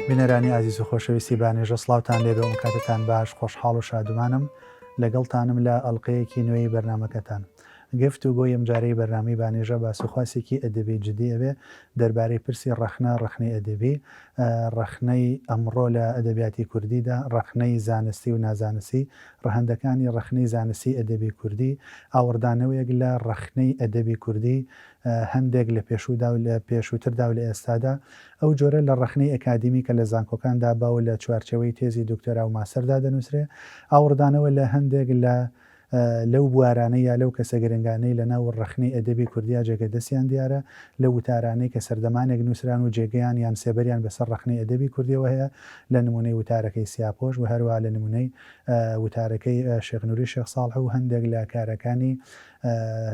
بینەرانی ئازیز و خۆشەویستی بانێژە سڵاوتان لێبێ و کاتتان باش خۆشحاڵ و شادومانم لەگەڵتانم لە ئەڵلقەیەکی نوێی بەرنمەکەتان گفت و گۆی ئەمجارەی بەرنامەی بانێژە باس و خواسێکی ئەدەبی جدی ئەبێ دەربارەی پرسی ڕەخنە، ڕەخنەی ئەدەبی، ڕەخنەی ئەمڕۆ لە ئەدەبیاتی کوردیدا، ڕەخنەی زانستی و نازانستی، ڕەهەندەکانی ڕەخنەی زانستی ئەدەبی کوردی، ئاوڕدانەوەیەک لە ڕەخنەی ئەدەبی کوردی هەندێک لە پێشوودا و لە پێشووتردا و لە ئێستادا، ئەو جۆرە لە ڕەخنەی ئەکادیمی کە لە زانکۆکاندا باو و لە چوارچێوەی تێزی دکتۆرا و ماستەردا دەنووسرێ، ئاوڕدانەوە لە هەندێک لە لەو بوارانەی یا لەو کەسە گرنگانەی لە ناو ڕەخنەی ئەدەبی کوردیا جێگە دەستیان دیارە، لەو وتارانەی کە سەردەمانێک نووسران و جێگەیان یان سێبەریان بەسەر ڕەخنەی ئەدەبی کوردیەوە هەیە، لە نموونەی وتارەکەی سیاپۆش و هەروەها لە نموونەی وتارەکەی شێخ نوری شێخ ساڵح و هەندێک لە کارەکانی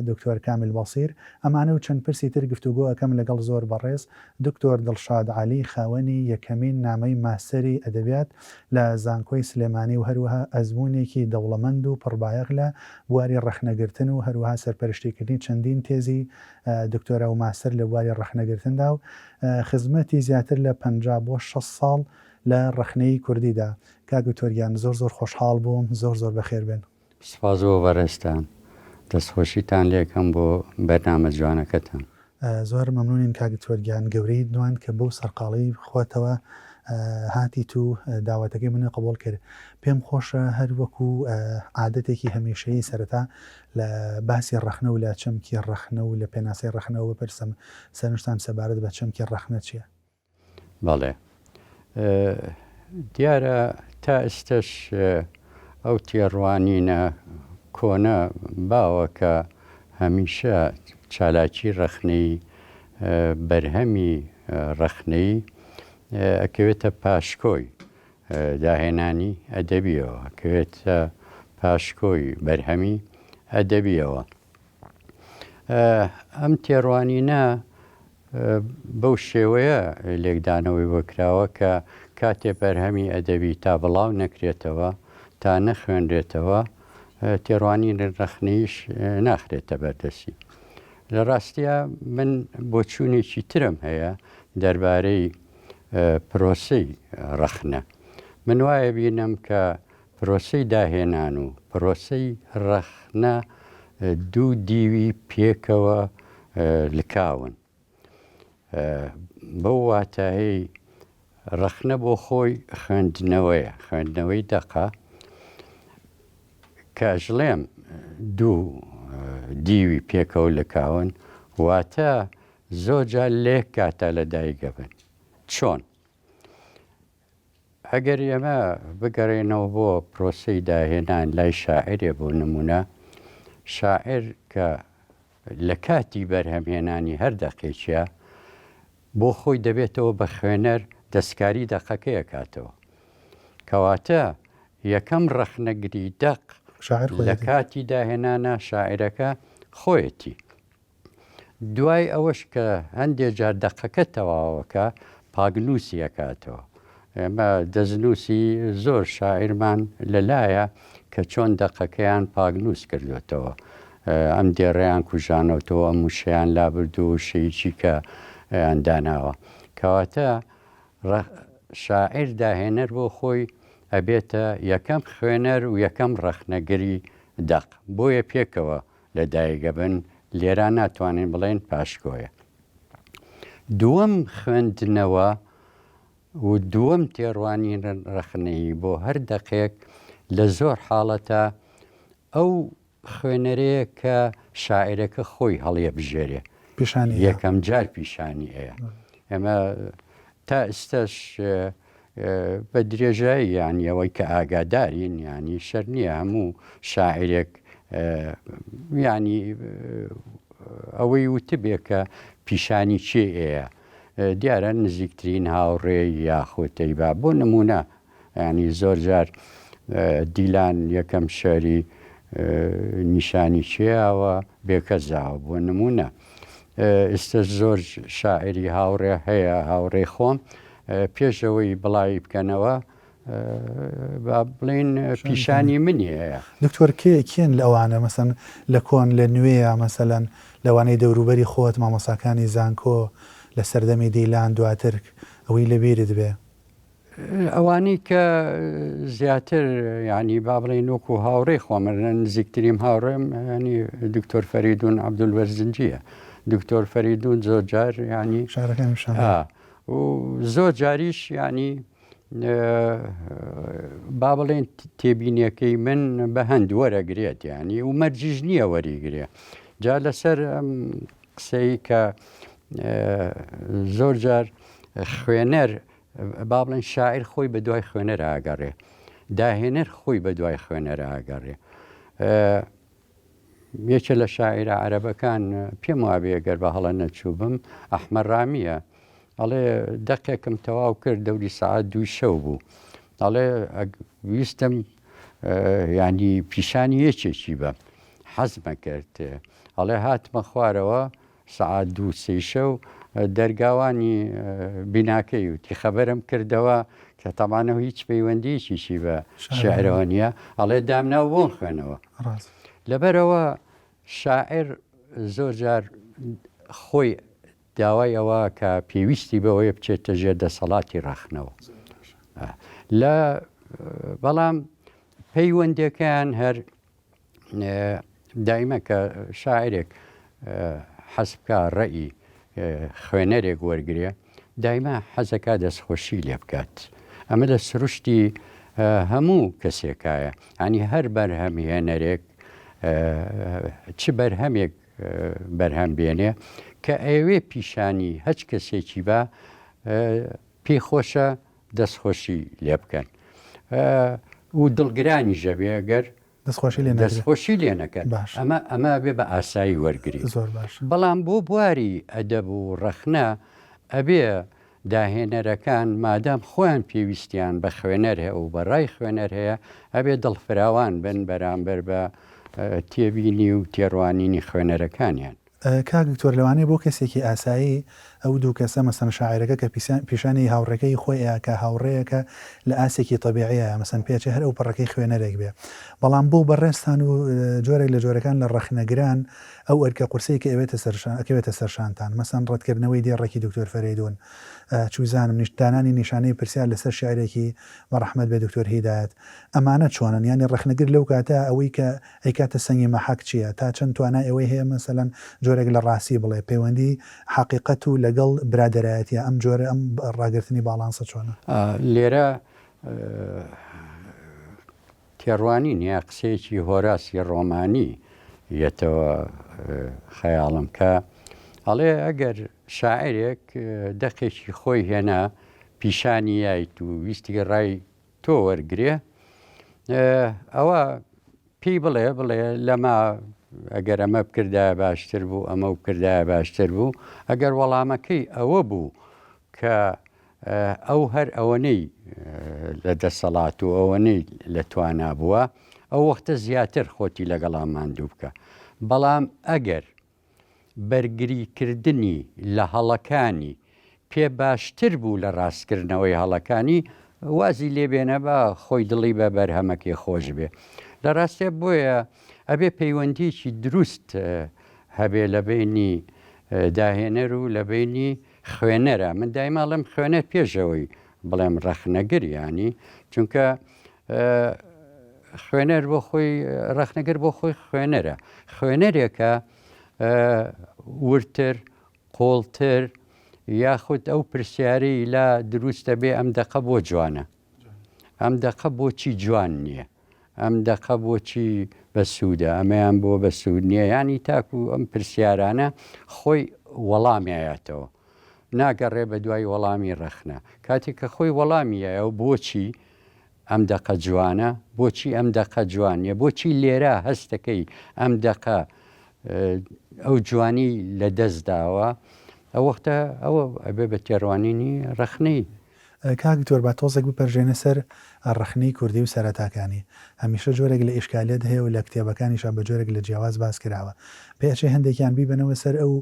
دکتۆر کامیل بەسیر. ئەمانە و چەند پرسی تر گفتوگۆ ئەکەم لەگەڵ زۆر بەڕێز دکتۆر دڵشاد عەلی خاوەنی یەکەمین نامەی ماستەری ئەدەبیات لە زانکۆی سلێمانی و هەروەها ئەزموونێکی دەوڵەمەند و پڕبایەخ لە بواری ڕەخنەگرتن و هەروەها سەرپەرشتیکردنی چەندین تێزی دکتۆرا و ماستەر لە بواری ڕەخنەگرتندا و خزمەتی زیاتر لە 50 بۆ 60 ساڵ لە ڕەخنەی کوردیدا. کاک دکتۆر گیان زۆر زۆر خۆشحاڵ بووم زۆر زۆر بەخێر بێن. سپاس بۆ بەڕێزتان. دەستخۆشیتان لێکەم بۆ بەرنامە جوانەکەتان. زۆر مەمنونین کاک دکتۆر گیان گەورەیت نواند کە بەو سەرقاڵی خۆتەوە هاتیت و داوەتەکەی منت قبوڵ کرد. پێم خۆشە هەر وەکو عادەتێکی هەمیشەیی سەرەتا لە باسی ڕەخنە و لە چەمکی ڕەخنە و لە پێناسەی ڕەخنەوە بپرسم سەرنجتان سەبارەت بە چەمکی ڕەخنە چییە؟ بەڵێ دیارە تا ئێستەش ئەو تێڕوانینە کۆنە باوە کە هەمیشە چالاکی ڕەخنەی بەرهەمی ڕەخنەی ئەکەوێتە پاشکۆی داهێنانی ئەدەبیەوە ئەکەوێتە پاشکۆی بەرهەمی ئەدەبیەوە ئەم تێڕوانینە بەو شێوەیە لێکدانەوەی بۆ کراوە کە کاتێ بەرهەمی ئەدەبی تا بڵاو نەکرێتەوە، تا نەخوێنرێتەوە، تێڕوانینی ڕەخنەییش ناخرێتە بەردەستی. لە ڕاستیا من بۆچوونێکی ترم هەیە دەربارەی پرۆسەی ڕەخنە. من وایە بینم کە پرۆسەی داهێنان و پرۆسەی ڕەخنە دوو دیوی پێکەوە لکاون. بەو واتایەی ڕەخنە بۆ خۆی خوێندنەوەیە، خوێندنەوەی دەقە کە ئەژڵێم دوو دیوی پێکەوە لکاون، واتە زۆر جار لە یەک کاتا لەدایک ئەبن. چۆن؟ ئەگەر ئێمە بگەڕێینەوە بۆ پرۆسەی داهێنان لای شاعیرێ بۆ نموونە، شاعیر کە لە کاتی بەرهەمهێنانی هەر دەقێکیا بۆ خۆی دەبێتەوە بە خوێنەر دەستکاری دەقەکەی ئەکاتەوە. کەواتە یەکەم ڕەخنەگری دەق لە کاتی داهێنانا شاعیرەکە خۆیەتی. دوای ئەوەش کە هەندێ جار دەقەکە تەواوەکە پاکنووسی ئەکاتەوە. ئێمە دەستنووسی زۆر شاعیرمان لەلایە کە چۆن دەقەکەیان پاکنووس کردوێتەوە. ئەم دێڕەیان کوژانەوەتەوە، ئەم وشەیان لابردووە و شەیکی کە یان داناوە. کەواتە شاعیر داهێنەر بۆ خۆی ئەبێتە یەکەم خوێنەر و یەکەم ڕەخنەگری دەق. بۆیە پێکەوە لە دایک ئەبن، لێرا ناتوانین بڵێین پاشکۆیە. دووەم خوێندنەوە و دووەم تێڕوانین ڕەخنەیی بۆ هەر دەقێک لە زۆر حاڵەتە ئەو خوێنەرەیە کە شاعیرەکە خۆی هەڵیەبژێرێ پیشانی یەکەم جار پیشانی ئەیە. ئێمە تا ئێستاش بە درێژایی یانی ئەوەی کە ئاگادارین یانی شەر نییە هەموو شاعیرێک یانی ئەوەی وتبێ کە پیشانی چێ ئەیە دیارە نزیکترین هاوڕێ یاخود تەیبا بۆ نمونە یانی زۆر جار دیلان یەکەم شعری نیشانی چێیاوە بێکەس داوە بۆ نمونە ئێستا زۆر شاعری هاوڕێ هەیە هاوڕێ خۆم پێشەوەی بڵاوی بکەنەوە با بڵین پیشانی منی هەیە. دکتۆر کێ کێن لەوانە مەسەن لە کۆن لە نوێیە مەسەلەن لەوانەی دەوروبەری خۆت مامۆساکانی زانکۆ لە سەردەمی دیلان دواتر ئەوەی لەبیرت بێ؟ ئەوانەی کە زیاتر ینی با بڵێین وەکو هاوڕێی خۆم نزیکتریم هاوڕێم ینی دکتۆر فەریدون عەبدول بەرزنجیە دکتۆر فەریدون زۆر جار ینی شارەکانی شان و زۆر جاریش ینی با بڵێن تێبینیەکەی من بە هەند وەرەگرێت ینی و مەرجیش نییە وەریگرێ جا لەسەر قسەی کە زۆر جار خوێنەر با بڵێن شاعیر خۆی بە دوای خوێنەر ئاگەڕێ داهێنەر خۆی بە دوای خوێنەر ئاگەڕێ یەکێ لە شاعیرە عەرەبەکان پێم وابێ گەر بە هەڵە نەچووبم ئەحمە ڕامیە ئەڵێ دەقێکم تەواو کرد دەوری سەعات دووی شەو بوو ئەڵێ ویستم ینی پیشانی یەکێکی بە حەزمە کرد ئەڵێ هاتمە خوارەوە سەعات دوو سێی شەو دەرگاوانی بیناکەی وتی خەبەرم کردەوە کە تەمانەوە هیچ پەیوەندیەکیشی بە شعرەوە نییە ئەڵێ دامناو بۆم خوێنەوە لەبەرەوە شاعر زۆر جار خۆی داوای ئەوە کە پێویستی بەوەیە بچێتە ژێر دەسەڵاتی ڕەخنەوە لە بەڵام پەیوەندەکەیان هەر دایمە کە شاعرێک حەز بکا ڕەئی خوێنەرێک وەرگێ دایما حەزەکا دەستخۆشی لێ بکات ئەمە لە سروشتی هەموو کەسێکایە ئەنی هەر بەرهەمهێنەرێک چ بەرهەمێک بەرهەم بێنێ کە ئەوێ پیشانی هەچ کەسێکی بە پێی خۆشە دەستخۆشی لێ بکەن و دڵگرانیش ئەبێ گەر دەستخۆشی لێ نەکرێ. دەستخۆشی لێ نەکەن. باشە. ئەمە ئەمە ئەبێ بە ئاسایی وەرگری. زۆر باشە. بەڵام بۆ بواری ئەدەب و ڕەخنە ئەبێ داهێنەرەکان مادام خۆیان پێویستیان بە خوێنەر هەیە و بە ڕای خوێنەر هەیە ئەبێ دڵفراوان بن بەرامبەر بە تێبینی و تێڕوانینی خوێنەرەکانیان. کاک دکتۆر لەوانەیە بۆ کەسێکی ئاسایی ئەو دوو کەسە مەسەن شاعیرەکە کە پیشانی هاوڕێکەی خۆی ئەیا کە هاوڕێیەکە لە ئاستێکی تەبیعیایە مەسەن پێچێ هەر ئەو پەڕەکەی خوێنەرێک بێ بەڵام بۆ بەڕێزتان و جۆرێک لە جۆرەکان لە ڕەخنەگران ئەو ئەرکە قورسەی کە ئەوێتە سەر ئەکەوێتە سەر شانتان مەسەن ڕەتکردنەوەی دێڕێکی دکتۆر فەرەیدون چوزانم دانانی نیشانەی پرسیار لەسەر شیعرێکی بە ڕەحمەت بێ دکتۆر هیدایەت ئەمانە چۆنن یانی ڕەخنەگر لەو کاتە ئەوەی کە ئەیکاتە سەنگی مەحەک چیە؟ تا چەند توانای ئەوەی هەیە مەسەلەن جۆرێک لە ڕاستی بڵێ؟ پەیوەندی حەقیقەت و لەگەڵ برادەرایەتیە ئەم جۆرە ئەم ڕاگرتنی باڵانسە چۆنە؟ لێرە تێڕوانین یا قسەیەکی هۆراسی ڕۆمانی یەتەوە خەیاڵم کە ئەڵێ ئەگەر شاعرێک دەقێکی خۆی هێنا پیشانی یایت و ویستی ڕای تۆ وەرگرێ ئەوە پێی بڵێ بڵێ لەما ئەگەر ئەمە بکردایە باشتر بوو ئەمە و بکردایە باشتر بوو ئەگەر وەڵامەکەی ئەوە بوو کە ئەو هەر ئەوەنەی لە دەسەڵات و ئەوەنەی لە توانا بووە ئەو وەختە زیاتر خۆتی لەگەڵا ماندوو بکە بەڵام ئەگەر بەرگریکردنی لە هەڵەکانی پێ باشتر بوو لە ڕاستکردنەوەی هەڵەکانی، وازی لێ بێنە با خۆی دڵی بە بەرهەمەکەی خۆش بێ. لە ڕاستیا بۆیە ئەبێ پەیوەندییەکی دروست هەبێ لە بەینی داهێنەر و لە بەینی خوێنەرا. من دایمە ئەڵێم خوێنەر پێش ئەوەی بڵێم ڕەخنەگر یانی چونکە خوێنەر بۆ خۆی ڕەخنەگر بۆ خۆی خوێنەرە خوێنەرێکە وردتر قۆڵتر یاخود ئەو پرسیارەی لا دروستە بێ ئەم دەقە بۆ جوانە ئەم دەقە بۆچی جوان نییە ئەم دەقە بۆچی بەسوودە ئەمەیان بۆ بەسوود نییە ینی تاکو ئەم پرسیارانە خۆی وەڵامیایەتەوە ناگەڕێ بە دوای وەڵامی ڕەخنە کاتێک کە خۆی وەڵامی یایەوە بۆچی ئەم دەقە جوانە بۆچی ئەم دەقە جوان نیە بۆچی لێرە هەستەکەی ئەم دەقە ئەو جوانی لە دەست داوە ئەو وەختە ئەوە ئەبێ بە تێڕوانینی ڕەخنەی. کاک دکتۆر با تۆزێک بپەرژێنە سەر ڕەخنەی کوردی و سەرەتاکانی. هەمیشە جۆرێک لە ئیشکالیەت هەیە و لە کتێبەکانیشا بە جۆرێک لە جیاواز باس کراوە. پێئەچێ هەندێکیان بیبەنەوە سەر ئەو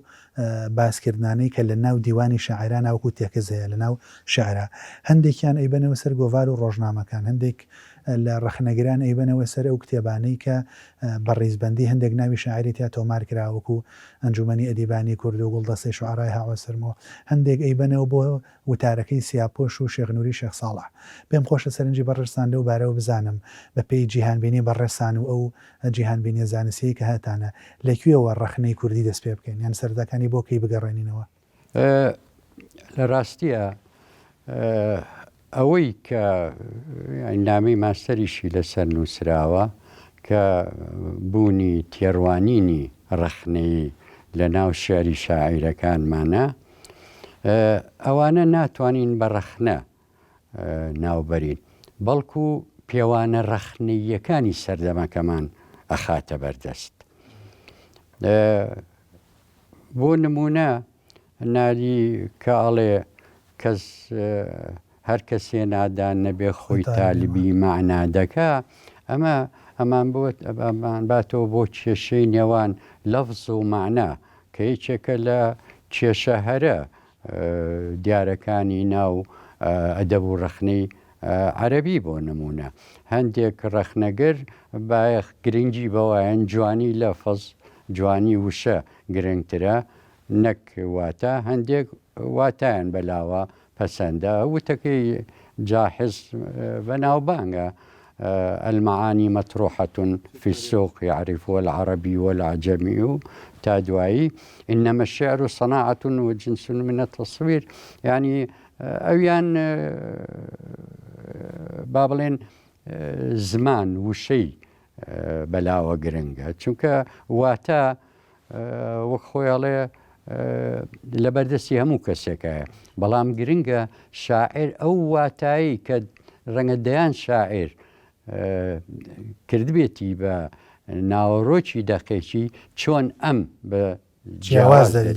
باسکردنانەی کە لە ناو دیوانی شاعیرانا وەکوو تێکست هەیە لە ناو شیعرا. هەندێکیان ئەیبەنەوە سەر گۆڤار و ڕۆژنامەکان. هەندێک. لە ڕەخنەگران ئەیبەنەوە سەر ئەو کتێبانەی کە بە ڕیزبەندی هەندێک ناوی شاعیری تیا تۆمار کرا وەکو ئەنجومەنی ئەدیبانی کورد و گوڵدەستەی شوعەرای هاوەسرم و هەندێک ئەیبەنەوە بۆ وتارەکەی سیاپۆش و شێخ نوری شێخ ساڵح. پێم خۆشە سەرنجی بەڕێزتان لەو بارەوە بزانم بە پێی جیهانبینی بەڕێزتان و ئەو جیهانبینیە زانستیەی کە هەتانە لە کوێوە ڕەخنەی کوردی دەست پێ بکەین یان سەرەتاکانی بۆ کەی بگەڕێنینەوە؟ لە ڕاستیا ئەوەی کە نامەی ماستەریشی لەسەر نووسراوە کە بوونی تێڕوانینی ڕەخنەیی لە ناو شیعری شاعیرەکانمانە، ئەوانە ناتوانین بە ڕەخنە ناوبەرین، بەڵکو پێوانە ڕەخنەییەکانی سەردەمەکەمان ئەخاتە بەردەست. بۆ نموونە نالی کە ئەڵێ کەس هەر کەسێ نادان نەبێ خۆی تالبی مەعنا دەکا، ئەمە ئەمان بۆ ئەمان باتەوە بۆ کێشەی نێوان لەفز و مەعنا کە یەکێکە لە کێشە هەرە دیارەکانی ناو ئەدەب و ڕەخنەی عەرەبی بۆ نموونە هەندێک ڕەخنەگر بایەخ گرنگی بەوایەن جوانی لەفز جوانی وشە گرنگترە نەک واتا، هەندێک واتایان بەلاوە پەسەندە، وتەکەی جاحز بەناوبانگە، المعانی مطروحە فی السوق یعرفها العربی والعجمی و تا دوایی، انما الشعر صناعە وجنس من التصویر، یانی ئەویان با بڵێن زمان وشەی بەلاوە گرنگە، چونکە واتا وەک خۆی ئەڵێ لەبەردەستی هەموو کەسێکایە بەڵام گرنگە شاعر ئەو واتایی کە ڕەنگە دەیان شاعر کردبێتی بە ناوەڕۆکی دەقێکی چۆن ئەم بە جیاواز دەری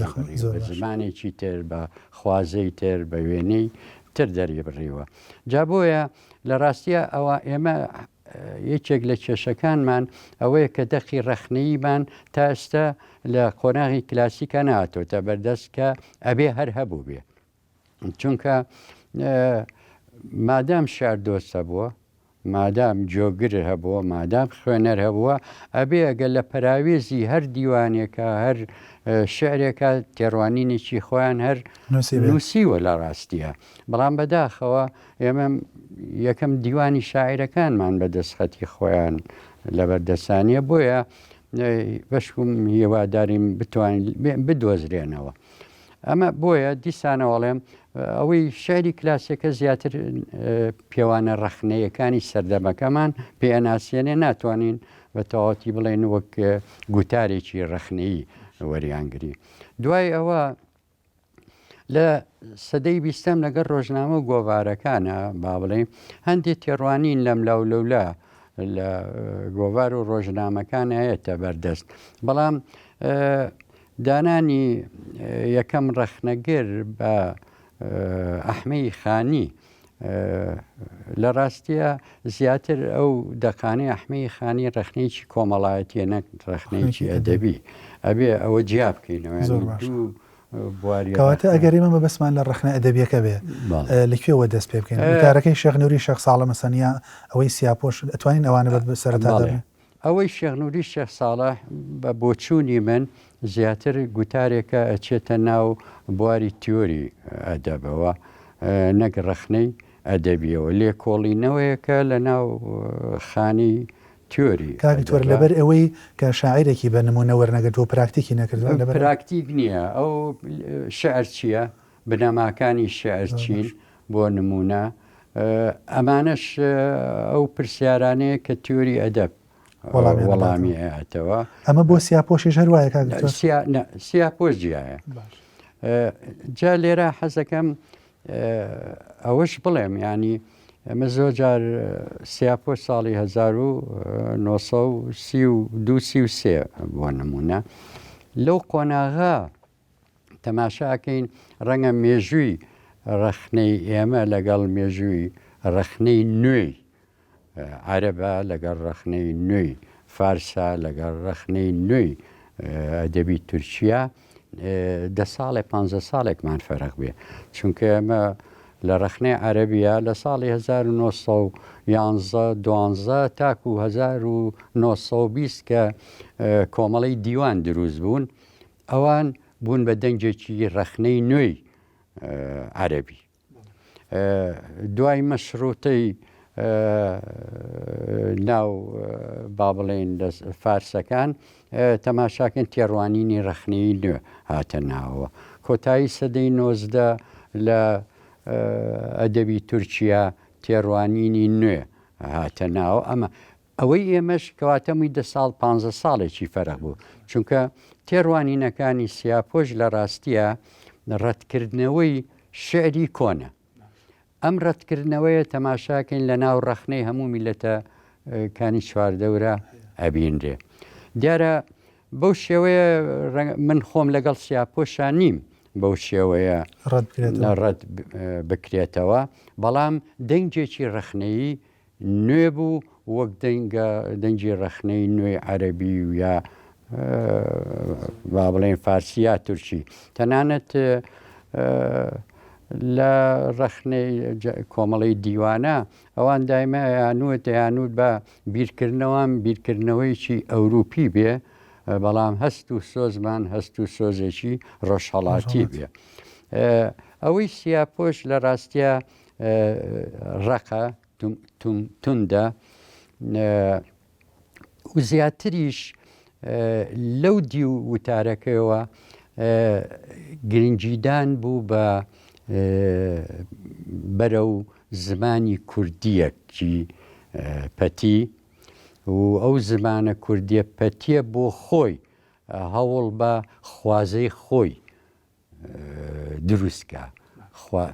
بە زمانێکی تر بە خوازەی تر بە وێنەی تر دەری بڕیوە جا بۆیە لە ڕاستیە ئەوە ئێمە یەکێک لە کێشەکانمان ئەوەیە کە دەقی ڕەخنەییمان تا ئێستا لە قۆناغی کلاسیکا نەهاتۆتە بەردەست کە ئەبێ هەر هەبووبێ چونکە مادام شعر دۆست هەبووە مادام جۆگر هەبووە مادام خوێنەر هەبووە ئەبێ ئەگەر لە پەراوێزی هەر دیوانێکە هەر شعرێکە تێڕوانینێکی خۆیان هەر نووسیوە لە ڕاستیە بەڵام بەداخەوە ئێمە یەکەم دیوانی شاعیرەکانمان بە دەستخەتی خۆیان لەبەر دەستانیە بۆیە بەشکم هیوادارین بتوانین بدۆزرێنەوە. ئەمە بۆیە دیسانەوەڵێم ئەوەی شعری کلاسێکە زیاتر پێوانە ڕەخنەیەکانی سەردەمەکەمان پێناسیێنێ ناتوانین بە تەواوەتی بڵێن وەک گوتارێکی ڕەخنەیی وەریانگری دوای ئەوە لە سەدەی بیستەم لەگەڵ ڕۆژنامە و گۆڤارەکانە با بڵێین هەندێک تێڕوانین لەم لاو لەولا لە گۆڤار و ڕۆژنامەکان هەیەتە بەردەست بەڵام دانانی یەکەم ڕەخنەگر بە ئەحمەی خانی لە ڕاستیە زیاتر ئەو دەقانەی ئەحمەی خانی ڕەخنەیەکی کۆمەڵایەتیە نەک ڕەخنەیەکی ئەدەبی ئەبێ ئەوە جیا بکەینەوە دوو بواری کەواتە ئەگەر ئێمە مەبەستمان لە ڕەخنە ئەدەبیەکە بێ لە کوێوە دەست پێ بکەین وتارەکەی شێخ نوری شێخ ساڵە مەسەنیا ئەوەی سیاپۆش ئەتوانین ئەوانە بە سەرەتا دەبێ ئەوەی شێخ نوری شێخ ساڵح بە بۆچوونی من زیاتر گوتارێکە ئەچێتە ناو بواری تیۆری ئەدەبەوە نەک ڕەخنەی ئەدەبیەوە، لێکۆڵینەوەیەکە لە ناو خانی تیۆری کاک دکتۆر ئەدەبە. لەبەر ئەوەی کە شاعیرێکی بە نموونە وەرنەگرتووە و پراکتیکی نەکردووە لەبەر. پراکتیک نییە ئەو شیعر چییە؟ بنەماکانی شیعر چین؟ بۆ نموونە ئەمانەش ئەو پرسیارانەیە کە تیۆری ئەدەب وەڵامی ئەیاتەوە. ئەمە بۆ سیاپۆشیش هەر وایە کاک دکتۆر؟ نا سیاپۆش جیایە. جا لێرە حەزەکەم ئەوەش بڵێم ینی ئەمە زۆر جار سیاپۆش ساڵی 1932 33 بۆ نمونە لەو قۆناغە تەماشا ئەکەین ڕەنگە مێژووی ڕەخنەی ئێمە لەگەڵ مێژووی ڕەخنەی نوێی عەرەبە لەگەڵ ڕەخنەی نوێی فارسا لەگەڵ ڕەخنەی نوێی ئەدەبی تورکیا دە ساڵێ پ ساڵێکمان فەرق بێ چونکە ئێمە لە ڕەخنەی عەرەبیە لە ساڵی 1911 دوانزە تاکو 1920 کە کۆمەڵەی دیوان دروست بوون ئەوان بوون بە دەنگێکی ڕەخنەی نوێی عەرەبی. دوای مەشروتەی ناو با بڵێین لە فارسەکان تەماشاکەن تێڕوانینی ڕەخنەیی نوێ هاتە ناوەوە. کۆتایی سەدەی 19 لە ئەدەبی تورکیا تێڕوانینی نوێ هاتە ناوە ئەمە ئەوەی ئێمەش کەواتە مووی دە ساڵ پانزە ساڵێکی فەرق بوو چونکە تێڕوانینەکانی سیاپۆش لە ڕاستیە ڕەتکردنەوەی شعری کۆنە ئەم ڕەتکردنەوەیە تەماشاکەین لە ناو ڕەخنەی هەموو میلەتە کانی چواردەورە ئەبینرێ دیارە بەو شێوەیە من خۆم لەگەڵ سیاپۆشا نیم بەو شێوەیە ڕەت بکرێتەوە بەڵام دەنگێکی ڕەخنەیی نوێ بوو وەک دەنگە دەنگی ڕەخنەی نوێی عەرەبی و یا با بڵێن فارسی یا تورکی تەنانەت لە ڕەخنەی کۆمەڵی دیوانە ئەوان دایمە ئەیانوت دەیانوت بە بیرکردنەوەم بیرکردنەوەیکی ئەوروپی بێ بەڵام هەست و سۆزمان هەست و سۆزێکی ڕۆژهەڵاتی بێ ئەوەی سیاپۆش لە ڕاستە ڕەقە، توندە و زیاتریش لەو دیو وتارەکەیەوە گرنگیدان بوو بە بەرەو زمانی کوردیەکی پەتی و ئەو زمانە کوردیە پەتیە بۆ خۆی هەوڵ بە خوازەی خۆی دروست کا خوا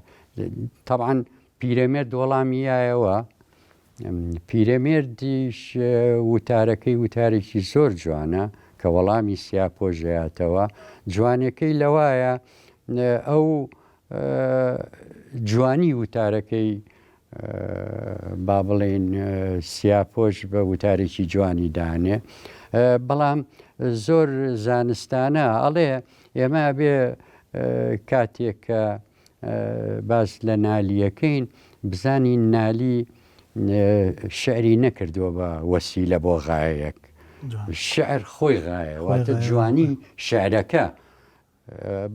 تەبعەن پیرەمێرد وەڵامی یایەوە پیرەمێردیش وتارەکەی وتارێکی زۆر جوانە کە وەڵامی سیاپۆژەیاتەوە جوانەکەی لەوایە ئەو جوانی وتارەکەی با بڵێین سیاپۆش بە وتارێکی جوانی دانێ بەڵام زۆر زانستانە ئەڵێ ئێمە ئەبێ کاتێک کە باس لە نالیەکەین بزانین نالی شعری نەکردووە بە وەسیلە بۆ غایەک شعر خۆی غایە واتە جوانی شعرەکە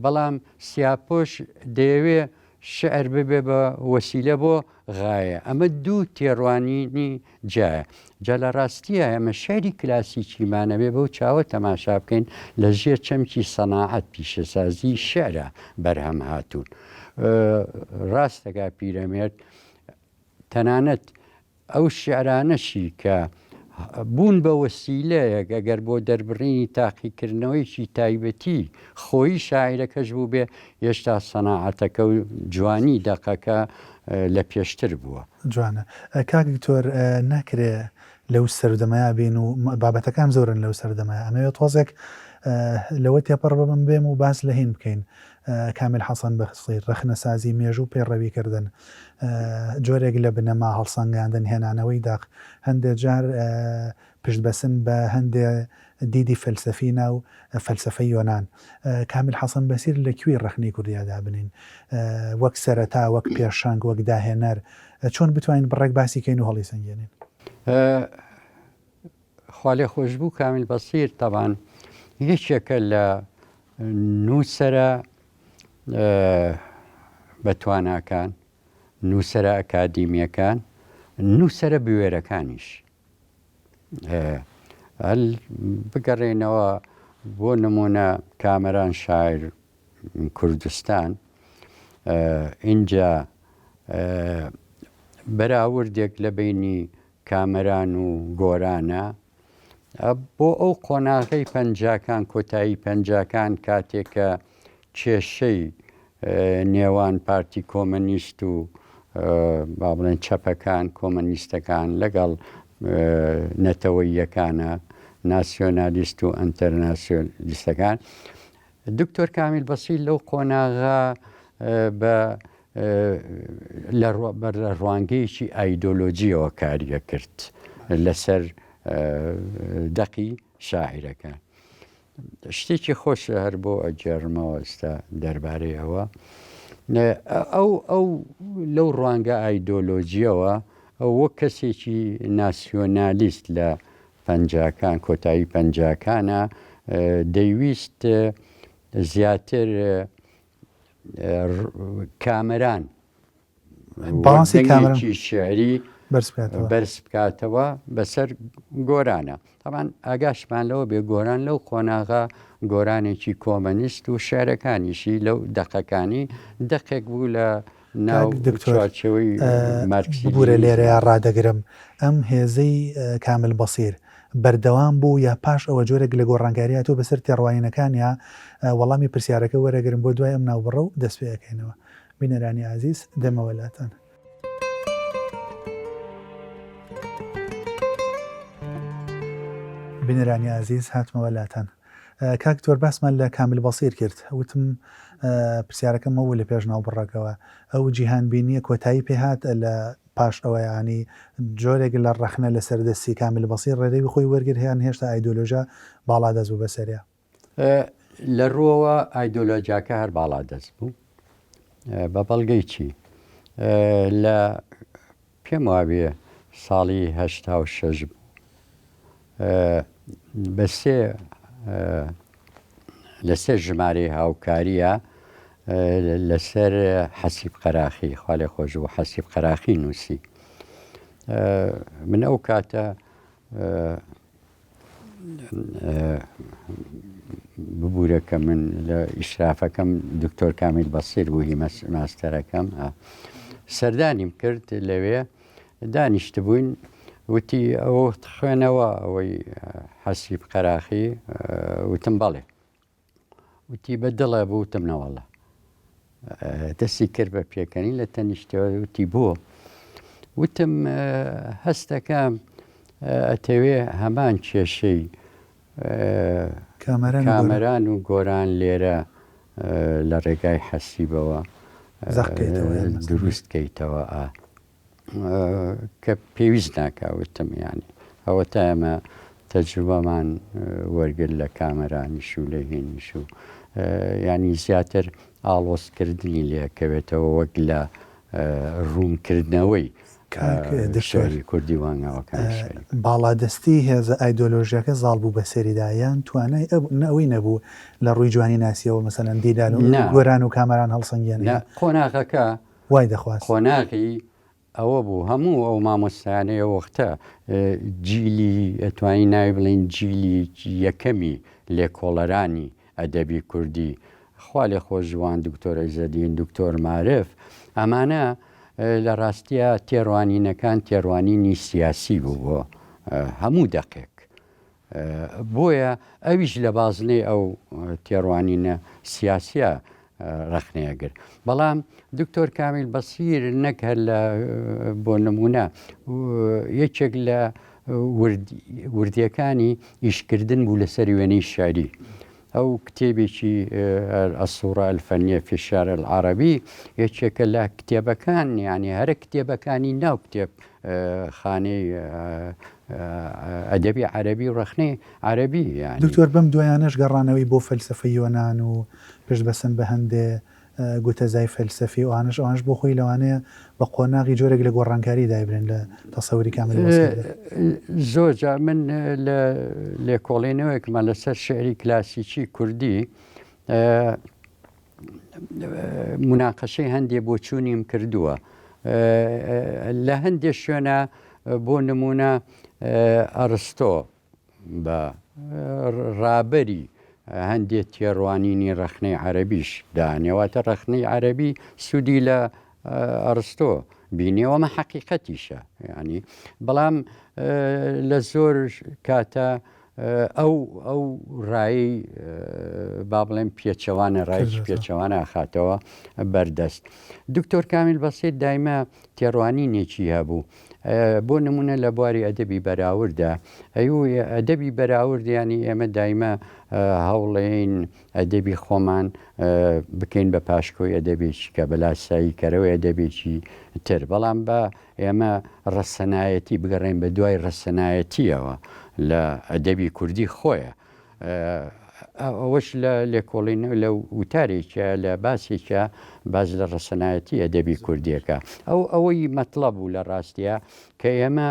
بەڵام سیاپۆش دەیەوێ شیعر ببێ بە وەسیلە بۆ غایە. ئەمە دوو تێڕوانینی جیایە. جا لە ڕاستییا ئێمە شیعری کلاسیکیمان ئەبێ بەو چاوە تەماشا بکەین لە ژێر چەمکی سەناعەت، پیشەسازیی شیعرا بەرهەم هاتوون. ڕاست دەکا پیرەمێرد تەنانەت ئەو شیعرانەشی کە بوون بە وەسیلەیەک ئەگەر بۆ دەربڕینی تاقیکردنەوەیەکی تایبەتی خۆیی شاعیرەکەش بووبێ، هێشتا سەناعەتەکە و جوانی دەقەکە لە پێشتر بووە. جوانە کاک دکتۆر ناکرێ لەو سەردەمەیا بین و بابەتەکان زۆرن لەو سەردەمەیا ئەمەوێ تۆزێک لەوە تێپەڕ ببم بێم و باس لە هین بکەین کامیل حەسەن بەخسیر ڕەخنەسازی مێژوو پەیڕەوی کردن جۆرێک لە بنەما هەڵسەنگاندن هێنانەوەی دەق هەندێ جار پشتبەسن بە هەندێ دیدی فەلسەفی ناو فەلسەفەی یۆنان. کامیل حەسەن بەسیر لە کوێی ڕەخنەی کوردیا دابنێین؟ وەک سەرەتا، وەک پێشەنگ، وەک داهێنەر، چۆن بتوانین بڕێک باسی کەین و هەڵیسەنگێنین؟ خوالێخۆشبوو کامیل بەسیر تەبان یەکێکە لە نووسەرە بە تواناکان، نووسەرە ئەکادیمییەکان، نووسەرە بوێرەکانیش. هەل بگەڕێینەوە بۆ نموونە کامەران شاعیر کوردستان ئینجا بەراوردێک لە بەینی کامەران و گۆرانە بۆ ئەو قۆناغەی پەنجاکان کۆتایی پەنجاکان کاتێک کە کێشەی نێوان پارتی کۆمەنیست و با بڵێن چەپەکان کۆمەنیستەکان لەگەڵ نەتەوەییەکانە ناسیۆنالیست و ئەنتەرناسیۆنالیستەکان دکتۆر کامیل بەسیر لەو قۆناغە بە لە ڕوانگەیەکی ئایدۆلۆجیەوە کاریە کرد لەسەر دەقی شاعیرەکان. شتێکی خۆش هەر بۆ ئەگێڕمەوە ئێستا دەربارەی ئەوە. ئەو ئەو لەو ڕوانگە ئایدۆلۆجیەوە ئەو وەک کەسێکی ناسیۆنالیست لە پەنجاکان کۆتایی پەنجاکانە دەیویست زیاتر کامەران باڵانسی کامەران دەنگێکی شیعری بەرز بکاتەوە. بەرز بکاتەوە بەسەر گۆرانە. تەبعەن ئاگاشمان لەوە بێ گۆران لەو قۆناغە گۆرانێکی کۆمەنیست و شعرەکانیشی لەو دەقەکانی دەقێک بوو لە ناو کاک دکتۆر چوارچێوەی مارکسی ببورە لینینیزم. لێرەیا ڕادەگرم ئەم هێزەی کامل بەسیر بەردەوام بوو یا پاش ئەوە جۆرێک لە گۆڕانکاری هاتووە بەسەر تێڕوانینەکانیا وەڵامی پرسیارەکە وەرەگرم بۆ دوای ئەم ناوبڕە و دەست پێ ئەکەینەوە بینەرانی ئازیز دێمەوە لاتان. بینەرانی ئازیز هاتمەوە لاتان. کاک دکتۆر باسمان لە کامیل بەسیر کرد وتم پرسیارەکەم ئەوە بوو لە پێش ناوبڕەکەوە ئەو جیهانبینییە کۆتایی پێهات لە پاش ئەوە یانی جۆرێک لە ڕەخنە لەسەر دەستی کامیل بەسیر ڕێرەوی خۆی وەرگرت یان هێشتا ئایدۆلۆژیا باڵادەست بوو بەسەریا؟ لە ڕووەوە ئایدۆلۆجیاکە هەر باڵادەست بوو بە بەڵگەی چی؟ لە پێم وابێ ساڵی 86 بوو بە سێ لە سێ ژمارەی هاوکاریە لەسەر حەسیب قەراخی خوالێ خۆش بوو حەسیب قەراخی نووسی من ئەو کاتە ببوورە کە من لە ئیشرافەکەم دکتۆر کامیل بەسیر بوو هی ماستەرەکەم سەردانیم کرد لەوێ دانیشتبووین وتی ئەوە خوێنەوە ئەوەی حەسیب قەراخی وتم بەڵێ وتی بە دڵە بوو وتم نەوەڵا دەستی کرد بە پێکەنین لە تەنیشتەوە وتی بۆ وتم هەستەکەم ئەتەوێ هەمان کێشەی کامەران و گۆران لێرە لە ڕێگای حەسیبەوە دروست کەیتەوە ئا کە پێویست ناکا وتم یانی ئەوەتا ئێمە تەجروبەمان وەرگرت لە کامەرانیش و لە هینیش و ینی زیاتر ئاڵۆزکردنی لێکەوێتەوە وەک لە ڕوونکردنەوەی شعری کوردی وانگاوەکانی شعری باڵادەستی هێزە ئایدۆلۆژیاکە زاڵ بوو بەسەریدا یان توانای ئەوەی نەبوو لە ڕووی جوانی ناسیەوە مەسەلەن دیدار و گۆران و کامەران هەڵسەنگێنێ؟ قۆناغەکە وای دەخواست. قۆناغی ئەوە بوو هەموو ئەو مامۆستایانەی ئەو وەختە جیلی ئەتوانین ناوی بڵێین جیلی یەکەمی لێکۆڵەرانی ئەدەبی کوردی خوا لێ خۆشبووان دکتۆر عیزەدین دکتۆر مارف ئەمانە لە ڕاستیە تێڕوانینەکان تێڕوانینی سیاسی بوو بۆ هەموو دەقێک بۆیە ئەویش لە بازنەی ئەو تێڕوانینە سیاسیە ڕەخنەی ئەگرت. بەڵام دکتۆر کامیل بەسیر نەک هەر لە بۆ نمونە یەکێک لە وردیەکانی ئیشکردن بوو لەسەر وێنەی شعری. ئەو کتێبێکی الصورە الفنیە فی الشعر العربی یەکێکە لە کتێبەکان یعنی هەرە کتێبەکانی ناو کتێب خانەی ئەدەبی عەرەبی و ڕەخنەی عەرەبی یانی. دکتۆر بەم دوایانەش گەڕانەوەی بۆ فەلسەفەی یۆنان و پشت بەستن بە هەندێ گوتەزای فەلسەفی ئەوانەش ئەوانەش بۆ خۆی لەوانەیە بە قۆناغی جۆرێک لە گۆڕانکاری دایبنێن لە تەسەوری کامل وەسیردا. زۆر جار من لە لێکۆڵینەوەیەکمان لەسەر شیعری کلاسیکی کوردی موناقەشەی هەندێ بۆچوونیم کردووە لە هەندێ شوێنە بۆ نمونە ئەرستۆ بە ڕابەری هەندێ تێڕوانینی ڕەخنەی عەرەبیش دانێواتە ڕەخنەی عەرەبی سوودی لە ئەرستۆ بینیەوە ئەمە حەقیقەتیشە ینی بەڵام لە زۆر کاتە ئەو ئەو ڕای با بڵێم پێچەوانە ڕایکی پێچەوانە ئەخاتەوە بەردەست. دکتۆر کامیل بەسیر دایمە تێڕوانینێکی هەبوو بۆ نمونە لە بواری ئەدەبی بەراوردە ئەو ئەدەبی بەراورد ینی ئێمە دایمە هەوڵێین ئەدەبی خۆمان بکەین بە پاشکۆی ئەدەبێکی کە بەلاسایی کەرەوەی ئەدەبێکی تر بەڵام بە ئێمە ڕەسەنایەتی بگەڕێین بە دوای ڕەسەنایەتییەوە لە ئەدەبی کوردی خۆیە. ئەوەش لە لێکۆڵینەوە لە وتارێکە لە باسێکە باس لە ڕەسەنایەتی ئەدەبی کوردیەکە ئەو ئەوەی مەتڵەب بوو لە ڕاستیە کە ئێمە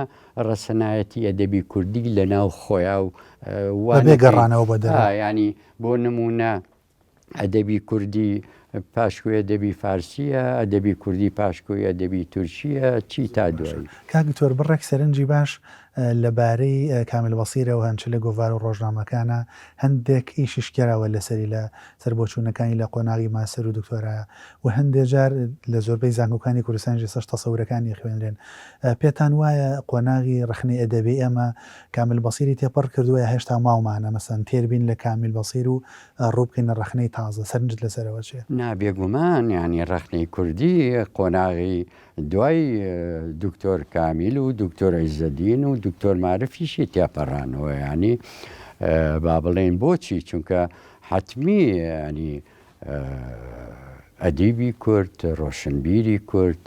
ڕەسەنایەتی ئەدەبی کوردی لە ناو خۆیا و وا بەبێ گەڕانەوە بۆ دەرەوە. ینی بۆ نمونە ئەدەبی کوردی پاشکۆی ئەدەبی فارسیە، ئەدەبی کوردی پاشکۆی ئەدەبی تورکیە، چی تا دوایی. کاک دکتۆر بڕێک سەرنجی باش لە بارەی کامیل بەسیرەوە هەن چ لە گۆڤار و ڕۆژنامەکانا هەندێک ئیشیش کراوە لەسەری لە سەر بۆچوونەکانی لە قۆناغی ماستەر و دکتۆرا و هەندێ جار لە زۆربەی زانکۆکانی کوردستانیش ئێستاش تەسەورەکانی ئەخوێنرێن پێتان وایە قۆناغی ڕەخنەی ئەدەبی ئێمە کامیل بەسیری تێپەڕ کردووە یا هێشتا ماومانە مەسەن تێر بین لە کامیل بەسیر و ڕوو بکەینە ڕەخنەی تازە سەرنجت لەسەر ئەوە چیە؟ نا بێگومان یانی ڕەخنەی کوردی قۆناغی دوای دکتۆر کامیل و دکتۆر عیزەدین و دکتۆر مارفیشی تێپەڕانەوە یانی با بڵێین بۆچی چونکە حەتمی ینی ئەدیبی کورد ڕۆشنبیری کورد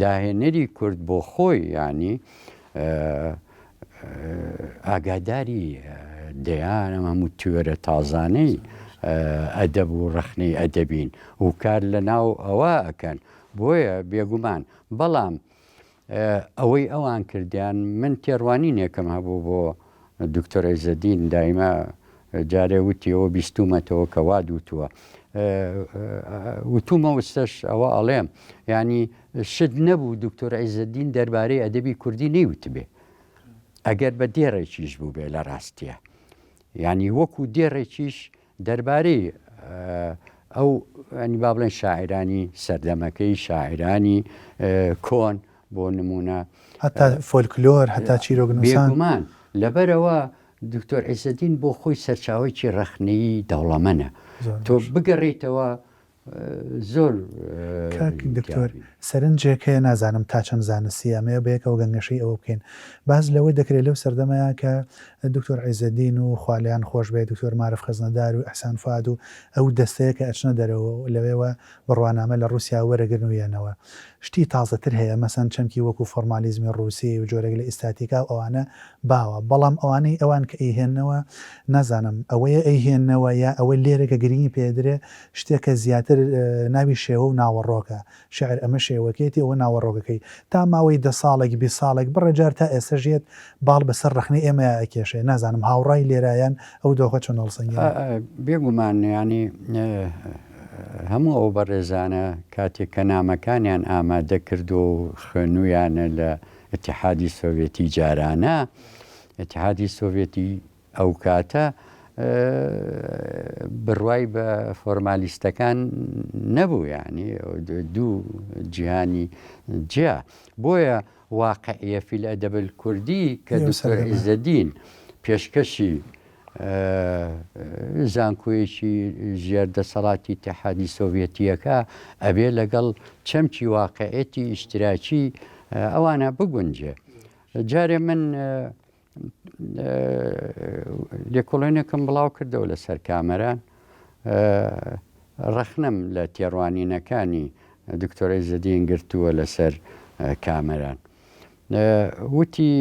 داهێنەری کورد بۆ خۆی ینی ئاگاداری دەیان ئەم هەموو تیۆرە تازانەی ئەدەب و ڕەخنەی ئەدەبین و کار لە ناو ئەوە ئەکەن بۆیە بێگومان بەڵام ئەوەی ئەوان کردیان من تێڕوانینێکم هەبوو بۆ دکتۆر عیزەدین دایمە جارێ وتی ئەوە بیستومەتەوە کە وا دوتووە وتومە وستەش ئەوە ئەڵێم ینی شت نەبوو دکتۆر عیزەدین دەربارەی ئەدەبی کوردی نەیوتبێ ئەگەر بە دێڕێکیش بووبێ لە ڕاستیە ینی وەکو دێڕێکیش دەربارەی ئەو ینی با بڵێن شاعرانی سەردەمەکەی شاعرانی کۆن بۆ نمونە هەتا فۆلکلۆر هەتا چیرۆکنووسان بێگومان لەبەرەوە دکتۆر عیزەدین بۆ خۆی سەرچاوەیەکی ڕەخنەیی دەوڵەمەنە تۆ بگەڕێیتەوە زۆر کاک دکتۆر سەرنجێک هەیە نازانم تا چەند زانستیە ئەمەوێ بەیەکەوە گەنگەشەی ئەوە بکەین باس لەوە دەکرێت لەو سەردەمەیا کە دکتۆر عیزەدین و خوا لێیان خۆش بێت دکتۆر مارف خەزنەدار و ئیحسان فوئاد و ئەو دەستەیە کە ئەچنە دەرەوە و لەوێوە بڕوانامە لە ڕووسیا وەرەگرن و یەنەوە شتی تازەتر هەیە مەسەن چەمکی وەکو فۆرمالیزمی ڕووسی و جۆرێک لە ئیستاتیکا و ئەوانە باوە بەڵام ئەوانەی ئەوان کە ئەیهێننەوە نازانم ئەوەیە ئەیهێننەوە یا ئەوە لێرە کە گرنگی پێدرێ شتێکە زیاتر ناوی شێوە و ناوەڕۆکە شیعر ئەمە شێوەکەیەتی ئەوە ناوەڕۆکەکەی تا ماوەی دە ساڵێک 20 ساڵێک بڕێ جار تا ئێستەش یەت باڵ بەسەر ڕەخنەی ئێمەیا ئەکێشێ نازانم هاوڕای لێرە یان ئەو دۆخە چۆن هەڵسەنگێنی؟ بێگومان یانی هەموو ئەو بەڕێزانە کاتێک کە نامەکانیان ئامادە کردووە و خوێنوویانە لە ئیتیحادی سۆڤێتی جارانە، ئیتیحادی سۆڤێتی ئەو کاتە بڕوای بە فۆرمالیستەکان نەبوو یانی دوو جیهانی جیا بۆیە واقعیە فی الادب الکردی کە دکتۆر عیزەدین پێشکەشی زانکۆیەکی ژێر دەسەڵاتی ئیتیحادی سۆڤێتییەکە ئەبێ لەگەڵ چەمکی واقعێتی ئیشتراکی ئەوانە بگونجێ. جارێ من لێکۆڵێنێکم بڵاو کردەوە لەسەر کامەران ڕەخنەم لە تێڕوانینەکانی دکتۆر عیزەدین گرتووە لەسەر کامەران. وتی،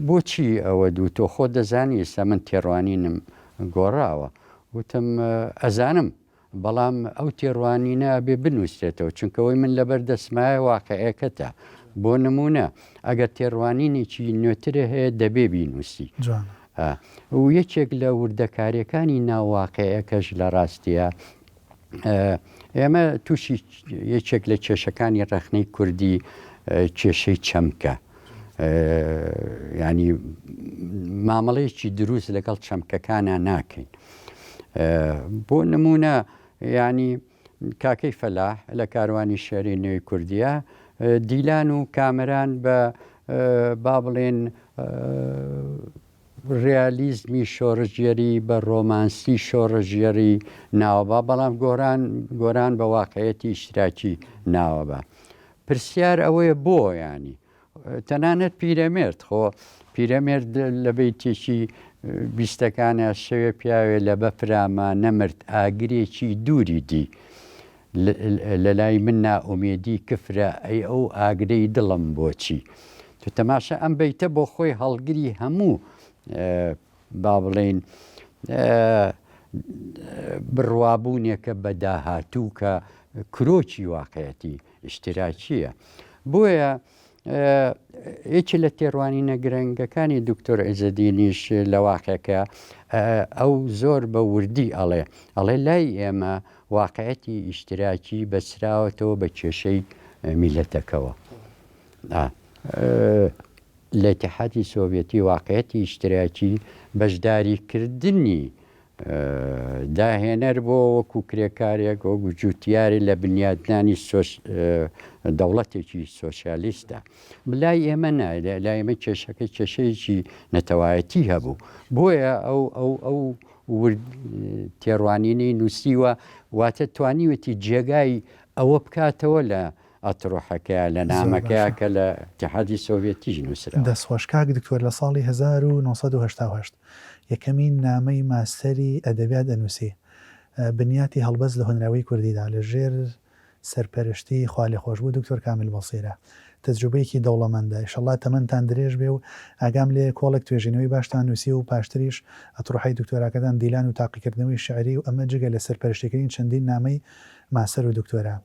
بۆچی ئەوە دوو؟ تۆ خۆت دەزانی ئێستا من تێڕوانینم گۆڕاوە. وتم، ئەزانم، بەڵام ئەو تێڕوانینە ئەبێ بنووسرێتەوە، چونکە ئەوەی من لەبەر دەستمایە واقعیەکەتە. بۆ نموونە ئەگەر تێڕوانینێکی نوێترە هەیە دەبێ بینووسی. و یەکێک لە وردەکارییەکانی ناو واقعەکەش لە ڕاستییا ئێمە تووشی یەکێک لە کێشەکانی ڕەخنەی کوردی کێشەی چەمکە. ینی مامەڵەیەکی دروست لەگەڵ چەمکەکانە ناکەین. بۆ نمونە ینی کاکەی فەلاح لە کاروانی شێری نوێی کوردیە دیلان و کامەران بە با بڵێن ڕیالیزمی شۆڕشگێری بە ڕۆمانسی شۆڕشگێڕی ناوەبا، بەڵام گۆران گۆران بە واقعیەتی ئیشتراکی ناوەبا. پرسیار ئەوەیە بۆ یانی؟ تەنانەت پیرەمێرد خۆ پیرەمێرد لە بەیتێکی بیستەکانە شەوێ پیاوێ لە بەفراما نەمرد ئاگرێکی دووری دی لە لای من نائومێدی کفرە ئەی ئەو ئاگرەی دڵم بۆچی؟ تۆ تەماشا ئەم بەیتە بۆ خۆی هەڵگری هەموو با بڵێین. بڕوابوونێکە بە داهاتوو کە کرۆکی واقعەتی ئیشتراکییە. بۆیە یەکێ لە تێڕوانینە گرنگەکانی دکتۆر عیزەدینیش لە واقعەکە ئەو زۆر بە وردی ئەڵێ ئەڵێ لای ئێمە واقعەتی ئیشتراکی بەسراوەتەوە بە کێشەی میلەتەکەوە. لە ئیتیحادی سۆڤیەتی واقعیەتی ئیشتراکی بەشداریکردنی داهێنەر بۆ وەکو کرێکارێک وەکو جوتیارێ لە بنیادنانی دەوڵەتێکی سۆسیالیستە لای ئێمە نا لای ئێمە کێشەکە کێشەیەکی نەتەوایەتی هەبوو بۆیە ئەو ئەو ئەو تێڕوانینەی نووسیوە واتە توانیوەتی جێگای ئەوە بکاتەوە لە ئەترۆحەکەیا لە نامەکەیا کە لە ئیتیحادی سۆڤێتیش نووسراوە. دەست خۆش کاک دکتۆر لە ساڵی 1988 یەکەمین نامەی ماستەری ئەدەبیات ئەنووسی بنیاتی هەڵبەست لە هۆنراوەی کوردیدا لە ژێر سەرپەرشتی خوالێخۆشبوو دکتۆر کامیل بەسیرە تەجروبەیەکی دەوڵەمەندە ئیشەڵا تەمەنتان درێژ بێ و ئاگام لێیە کۆڵێک توێژینەوەی باشتان نووسیوە و پاشتریش ئەتڕوحەی دکتۆراکەتان دیلان و تاقیکردنەوەی شیعری و ئەمە جگە لە سەرپەرشتیکردنی چەندین نامەی ماستەر و دکتۆرا.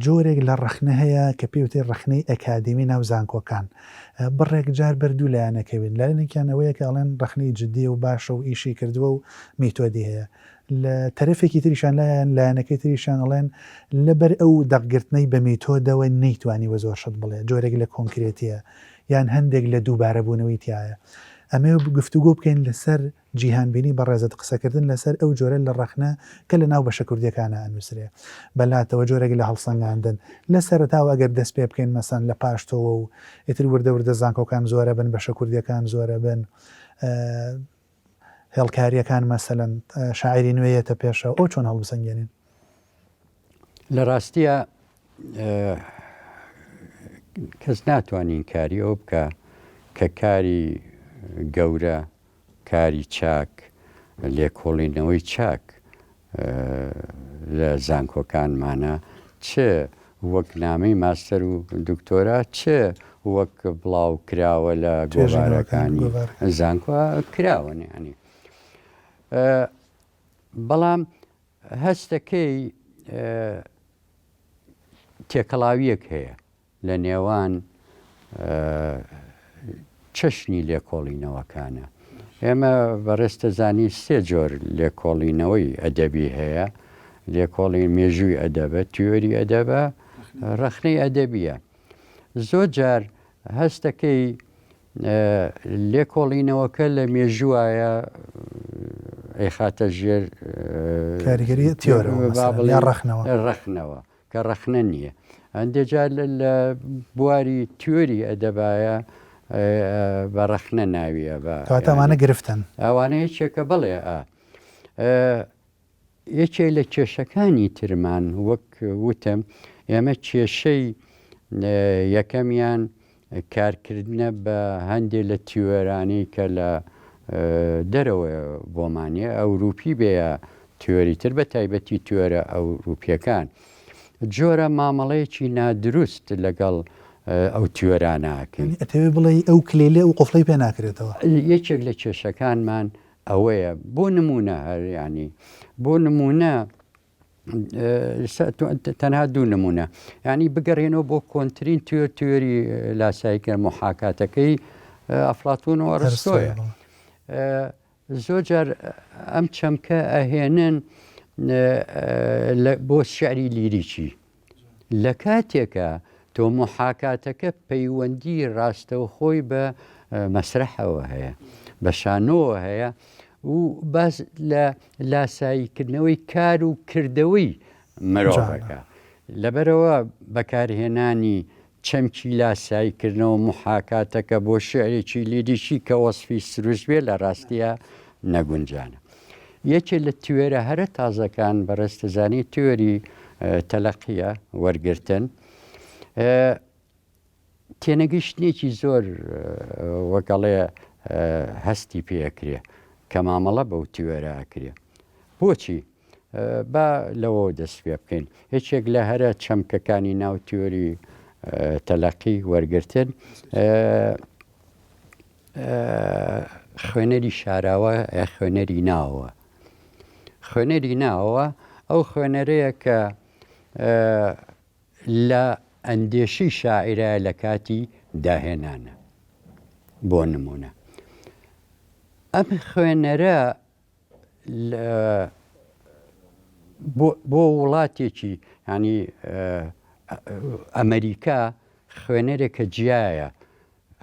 جۆرێک لە ڕەخنە هەیە کە پێی وترێت ڕەخنەی ئەکادیمی ناو زانکۆکان. بڕێک جار بەر دوو لایەن ئەکەوین. لایەنێکیان ئەوەیە کە ئەڵێن ڕەخنەی جدییە و باشە و ئیشی کردووە و میتۆدی هەیە. لە تەرەفێکی تریشان لایان لایەنەکەی تریشیان ئەڵێن لەبەر ئەو دەقگرتنەی بە میتۆدەوە نەیتوانیوە زۆر شت بڵێ، جۆرێک لە کۆنکرێتییە یان هەندێک لە دووبارەبوونەوەی تیایە. ئەمەوێ گفتوگۆ بکەین لەسەر جیهانبینی بەڕێزت قسەکردن لەسەر ئەو جۆرە لە ڕەخنە کە لە ناو بەشە کوردیەکانا ئەنوسرێ بەلاتەوە جۆرێک لە هەڵسەنگاندن لە سەرەتاوە ئەگەر دەست پێ بکەین مەسەن لە پاش تۆوە و ئیتر وردە وردە زانکۆکان زۆرەبن بەشە کوردیەکان زۆرەبن هێڵکاریەکان مەسەلەن شاعیری نوێ یەتە پێشەوە ئەو چۆن هەڵبسەنگێنین؟ لە ڕاستیە کەس ناتوانین کاری ئەو بکە کە کاری گەورە کاری چاک، لێکۆڵینەوەی چاک لە زانکۆکانمانە چ وەک نامەی ماستەر و دکتۆرا چ وەک بڵاو کراوە لە گۆڤارەکانی زانکۆ کراوە یانی بەڵام هەستەکەی تێکەڵاویەک هەیە لە نێوان چەشنی لێکۆڵینەوەکانە. ئێمە بەڕێز دەزانی سێ جۆر لێکۆڵینەوەی ئەدەبی هەیە، لێکۆڵین مێژووی ئەدەبە، تیۆری ئەدەبە، ڕەخنەی ئەدەبیە. زۆر جار هەستەکەی لێکۆڵینەوەکە لە مێژووایە ئەیخاتە ژێر کاریگەری تیۆرەوە ڕەخنەوە ڕەخنەوە. کە ڕەخنە نییە. هەندێ جار لە بواری تیۆری ئەدەبایە بە ڕەخنە ناوی ئەبا. کەواتە ئەمانە گرفتن. ئەوانە یەکێکە بەڵێ ئا. یەکێک لە کێشەکانی ترمان وەک وتم ئێمە کێشەی یەکەمیان کارکردنە بە هەندێ لە تیۆرانەی کە لە دەرەوە بۆمانە ئەوروپی بێ یا تیۆری تر بە تایبەتی تیۆرە ئەوروپیەکان جۆرە مامەڵەیەکی نادروست لەگەڵ ئەو تیۆرانە ئەکەین. یانی ئەتەوێ بڵێی ئەو کلیلە ئەو قفڵەی پێ ناکرێتەوە؟ یەکێک لە کێشەکانمان ئەوەیە بۆ نمونە هەر یانی بۆ نمونە تەنها دوو نمونە ینی بگەڕێنەوە بۆ کۆنتترین تیۆر تیۆری لاساییکرد محاکاتەکەی ئەفلاتون و ئەرستۆیە زۆر جار ئەم چەمکە ئەهێنن بۆ شعری لیریکی لە کاتێکە تۆ محاکاتەکە پەیوەندی ڕاستەوخۆی بە مەسرحەوە هەیە بە شانۆوە هەیە و باس لە لاساییکردنەوەی کار و کردەوەی مرۆڤەکە. لەبەرئەوە بەکارهێنانی چەمکی لاساییکردنەوە موحاکاتەکە بۆ شیعرێکی لیریکی کە وەسفی سروشت بێت لە ڕاستیا نەگونجانە. یەکێ لە تیۆرە هەرە تازەکان بەڕێز دەزانی تیۆری تەلەقییە، وەرگرتن. تێنەگەیشتنێکی زۆر وەک ئەڵێ هەستی پێ ئەکرێ کە مامەڵە بەو تیۆرە ئەکرێ. بۆچی؟ با لەوەوە دەست پێ بکەین. یەکێک لە هەرە چەمکەکانی ناو تیۆری تەلەقی وەرگرتن خوێنەری شاراوە یا خوێنەری ناوە. خوێنەری ناوەوە ئەو خوێنەرەیە کە لە ئەندێشەی شاعیرایە لە کاتی داهێنانە. بۆ نموونە ئەم خوێنەرە بۆ وڵاتێکی ینی ئەمریکا خوێنەرێکە جیایە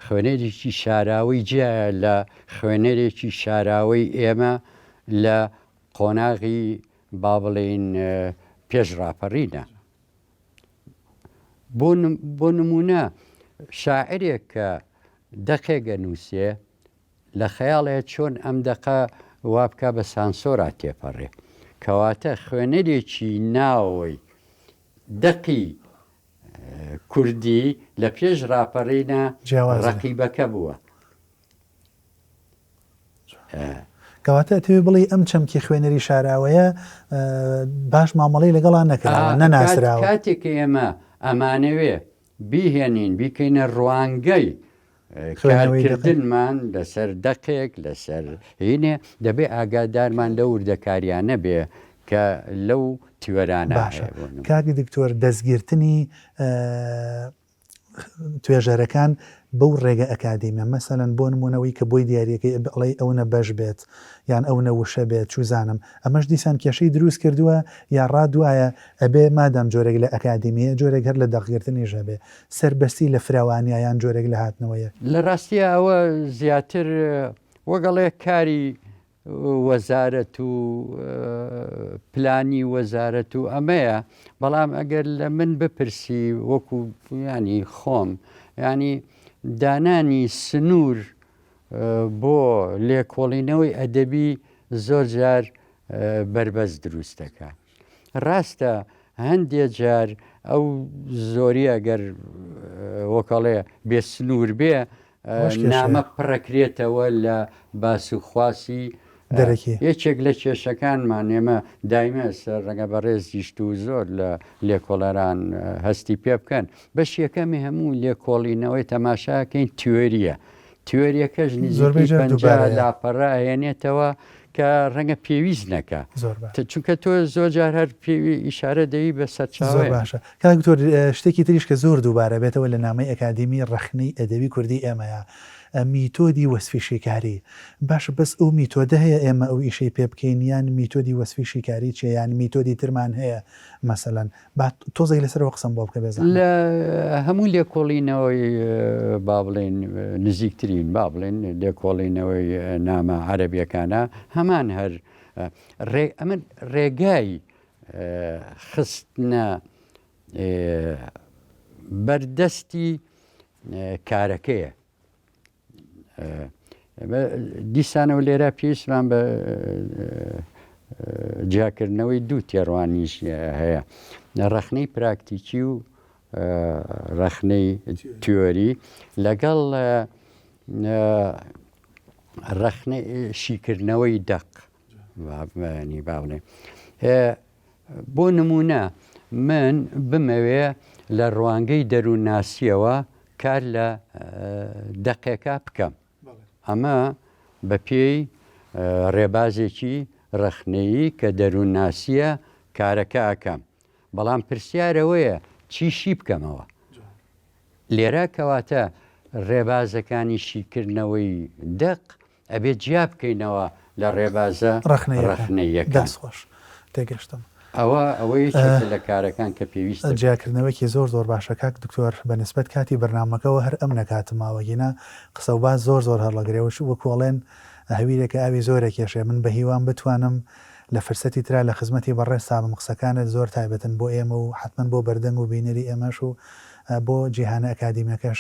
خوێنەرێکی شاراوەی جیایە لە خوێنەرێکی شاراوەی ئێمە لە قۆناغی با بڵێین پێش ڕاپەڕینە. بۆ نموونە شاعرێک کە دەقێک ئەنووسێ لە خەیاڵێ چۆن ئەم دەقە وا بکا بە سانسۆرا تێپەڕێ. کەواتە خوێنەرێکی ناوەوەی دەقی کوردی لە پێش ڕاپەڕینە ڕەقیبەکە بووە. کەواتە ئەتەوێ بڵێی ئەم چەمکی خوێنەری شاراوەیە باش مامەڵەی لەگەڵا نەکراوە، نەناسراوە. کاتێک کە ئێمە ئەمانەوێ بیهێنین بیکەینە ڕوانگەی کارکردنمان لەسەر دەقێک لەسەر هینێ دەبێ ئاگادارمان لەو وردەکاریانە بێ کە لەو تیۆرانە باشە کاک دکتۆر دەستگرتنی توێژەرەکان بەو ڕێگە ئەکادیمیە مەسەلەن بۆ نموونە ئەوەی کە بۆی دیاریەکەی ئەڵێی ئەونە بەش بێت یان ئەونە وشە بێت چوزانم ئەمەش دیسان کێشەی دروست کردووە یا ڕات وایە ئەبێ مادام جۆرێک لە ئەکادیمیە جۆرێک هەر لە دەقگرتنیش هەبێ سەربەستی لە فراوانیا یان جۆرێک لە هاتنەوەیەک. لە ڕاستیا ئەوە زیاتر وەک ئەڵێ کاری وەزارەت و پلانی وەزارەت و ئەمەیە بەڵام ئەگەر لە من بپرسی وەکو ینی خۆم ینی دانانی سنوور بۆ لێکۆڵینەوەی ئەدەبی زۆر جار بربەست دروست دەکا ڕاستە هەندێ جار ئەو زۆری ئەگەر وەکەڵێ بێ سنوور بێ نامە پڕەکرێتەوە لە باس و خواسی دەرەکی. یەکێک لە کێشەکانمان ئێمە دایمە سەر ڕەنگە بەڕێزیشت و زۆر لە لێکۆڵەران هەستی پێ بکەن بەش یەکەمی هەموو لێکۆڵینەوەی تەماشاکەین تیۆریە تیۆریەکەش نزیکەی 50 لاپەڕە ئەهێنێتەوە کە ڕەنگە پێویست نەکا چونکە تۆ زۆر جار هەر پێوی ئیشارە دەی بە سەرچاوە. زۆر باشە کاک دکتۆر شتێکی تریش کە زۆر دووبارە بێتەوە لە نامەی ئەکادیمی ڕەخنەی ئەدەبی کوردی ئێمەیە میتۆدی وەسفی شیکاری باشە بەس ئەو میتۆدە هەیە ئێمە ئەو ئیشەی پێ بکەین یان میتۆدی وەسفی شیکاری چیە یان میتۆدی ترمان هەیە مەسەلەن با تۆزێک لەسەرەوە قسەم بۆ بکە بێزەحمەت. لە هەموو لێکۆڵینەوەی با بڵێین نزیکترین با بڵێین لێکۆڵینەوەی نامە عەرەبیەکانە هەمان هەر ڕێ ئەمە ڕێگای خستنە بەردەستی کارەکەیە دیسانەوە لێرە پێویستمان بە جیاکردنەوەی دوو تێڕوانیش هەیە ڕەخنەی پراکتیکی و ڕەخنەی تیۆری لەگەڵ ڕەخنەی شیکردنەوەی دەق با بڵێ بۆ نموونە من بمەوێ لە ڕوانگەی دەروونناسییەوە کار لە دەقێکا بکەم. ئەمە بە پێی ڕێبازێکی ڕەخنەیی کە دەروونناسییە کارەکە ئەکەم. بەڵام پرسیار ئەوەیە چی شی بکەمەوە؟ لێرە کەواتە ڕێبازەکانی شیکردنەوەی دەق ئەبێ جیا بکەینەوە لە ڕێبازە ڕەخنەییەکان. دەست خۆش. تێگەشتم. ئەوە ئەوە یەکێکە لە کارەکان کە پێویستە. جیاکردنەوەیەکی زۆر زۆر باشە کاک دکتۆر بە نسبەت کاتی بەرنامەکەوە هەر ئەم نەکاتم ماوە گینا قسە و باس زۆر زۆر هەڵەگرێ وش وەکو ئەڵێن هەویرێکە ئاوی زۆر ئەکێشێ من بە هیوام بتوانم لە فرسەتی ترا لە خزمەتی بەڕێزتا بم قسەکانت زۆر تایبەتن بۆ ئێمە و حەتمەن بۆ بەردەنگ و بینەری ئێمەش و بۆ جیهانە ئەکادیمیەکەش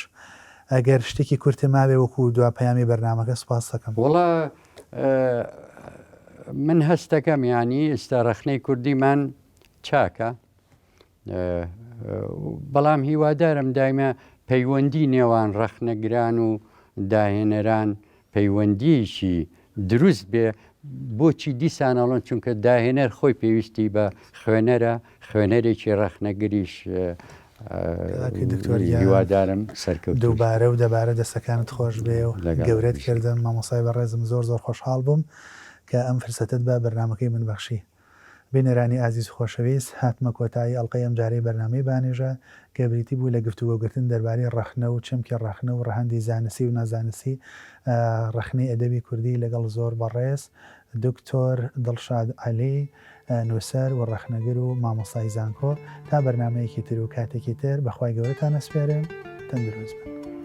ئەگەر شتێکی کورتت مابێ وەکو دوا پەیامی بەرنامەکە سوپاست دەکەم. وەڵا من هەستەکەم یانی ئێستا ڕەخنەی کوردیمان چاکە بەڵام هیوادارم دایمە پەیوەندی نێوان ڕەخنەگران و داهێنەران پەیوەندییەکی دروست بێ، بۆچی دیسان ئەڵێم چونکە داهێنەر خۆی پێویستی بە خوێنەرە، خوێنەرێکی ڕەخنەگریش هیوادارم سەرکەوتوو. دووبارە و دەبارە دەستەکانت خۆش بێ و گەورەت کردم مامۆستای بەڕێزم زۆر زۆر خۆشحاڵ بووم کە ئەم فرسەتەت بە بەرنامەکەی من بەخشی. بینەرانی ئازیز و خۆشەویست، هاتمە کۆتایی ئەڵقەی ئەمجارەی بەرنامەی بانێژە کە بریتی بوو لە گفتوگۆگرتن دەربارەی ڕەخنە و چەمکی ڕەخنە و ڕەهەندی زانستی و نازانستی ڕەخنەی ئەدەبی کوردی لەگەڵ زۆر بەڕێز دکتۆر دڵشاد عەلی نووسەر و ڕەخنەگر و مامۆستای زانکۆ تا بەرنامەیەکی تر و کاتێکی تر بەخوای گەورەتان ئەسپێرم تەندروست بن.